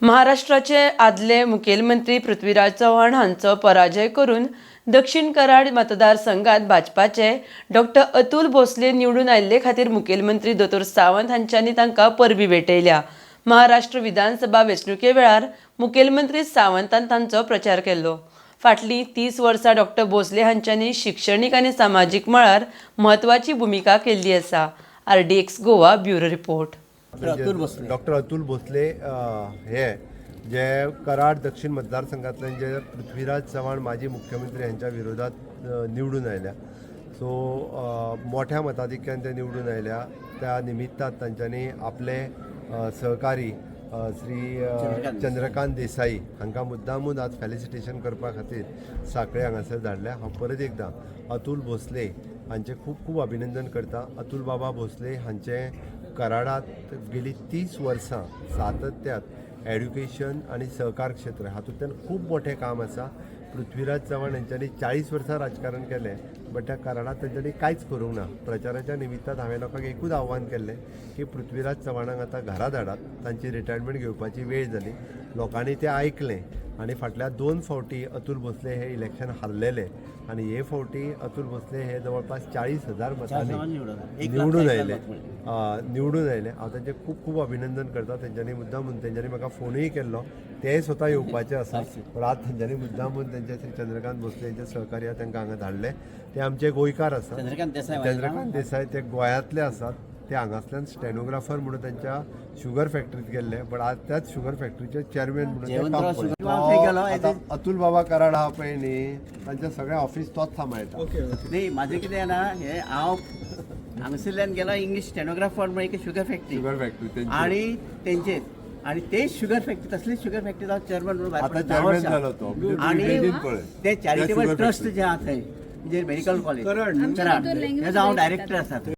महाराष्ट्राचे आदले मुखेलमंत्री पृथ्वीराज चव्हाण हांचो पराजय करून दक्षिण कराड मतदारसंघात भाजपाचे डॉक्टर अतुल भोसले निवडून आयिल्ले खातीर मुखेलमंत्री दोतोर सावंत हांच्यांनी तांकां परबी भेटयल्या. महाराष्ट्र विधानसभा वेंचणुके वेळार मुखेलमंत्री सावंतान तांचो प्रचार केल्लो. फाटलीं 30 वर्सां डॉक्टर भोसले हांच्यांनी शिक्षणीक आनी सामाजीक मळार म्हत्वाची भुमिका केल्ली आसा. RDX Goa, bureau report. Atul Bhosle. Doctor Atul Bhosle हे जे कराड दक्षिण मतदारसंघातल्यान जे पृथ्वीराज चव्हाण माजी मुख्यमंत्री हांच्या विरोधात निवडून आयल्या, सो मोठ्या मताधिक्यान ते निवडून आयल्या. त्या निमित्तात तांच्यांनी आपले सहकारी श्री चंद्रकांत देसाई हांकां मुद्दामून आज फेलिसिटेशन करपा खातीर साखळे हांगासर धाडल्या. हांव परत एकदां अतुल भोसले हांचें खूब खूब अभिनंदन करता. अतुल बाबा भोसले हांचें कराडात गेली 30 वर्सां सातत्यात एड्युकेशन आनी सहकार क्षेत्र हातूंतल्यान खूब मोठें काम आसा. पृथ्वीराज चव्हाण हेंच्यांनी 40 वर्सां राजकारण केलें, बट त्या कराडात तेंच्यांनी कांयच करूंक ना. प्रचाराच्या निमित्तान हांवें लोकांक एकूच आव्हान केल्लें की पृथ्वीराज चव्हाणाक आतां घरा धाडात, तांची रिटायरमेंट घेवपाची वेळ जाली. लोकांनी तें आयकलें आनी फाटल्या दोन फावटी अतुल भोसले हे इलेक्शन हारलेले आनी हे फावटी अतुल भोसले हे जवळपास 40,000 मतांनी निवडून निवडून आयले, निवडून आयले. हांव तांचें खूब खूब अभिनंदन करता. तेंच्यांनी मुद्दामून, तेंच्यांनी म्हाका फोनूय केल्लो, तेय स्वता येवपाचे आसा, पण आज तेंच्यांनी मुद्दामून तेंचे श्री चंद्रकांत भोसले हेंचे सहकार्य तांकां हांगा धाडले. ते आमचे गोंयकार आसा. चंद्रकांत देसाई माझें नांव. चंद्रकांत देसाई, ते गोंयांतले आसात. ते हांगासल्यान स्टेनोग्राफर म्हणून त्यांच्या शुगर फॅक्टरीत गेल्ले, बट आज त्याच शुगर फॅक्टरीचे चेअरमॅन म्हणून ते काम जयवंतराव पळयता. शुगर थंय गेलो, तो आतां अतुल बाबा कराड आहा पळय न्ही, तांच्या सगळें ऑफिस तोच सांबाळटा. नाही, माझें कितें जाणा, हे हांव हांगसरल्यान गेलो इंग्लीश स्टेनोग्राफर म्हळ्यार एक शुगर फॅक्टरी. शुगर फॅक्टरी तेंची. आणि तेंचेच आणि तेच शुगर फॅक्टरी, तसलीच शुगर फॅक्टरी हांव चेअरमॅन म्हणून भायर आता पडलो धा चेअरमॅन वर्सां. जालो तो. म्हणजे तूं आणि इमेजीन पळय. ते चॅरिटेबल त्या शुगर ट्रस्ट फॅक्टरी. जे आहा थंय, म्हणजे मेडिकल कॉलेज कराड न्ही? कराड, तेजो हांव डायरेक्टर आसा.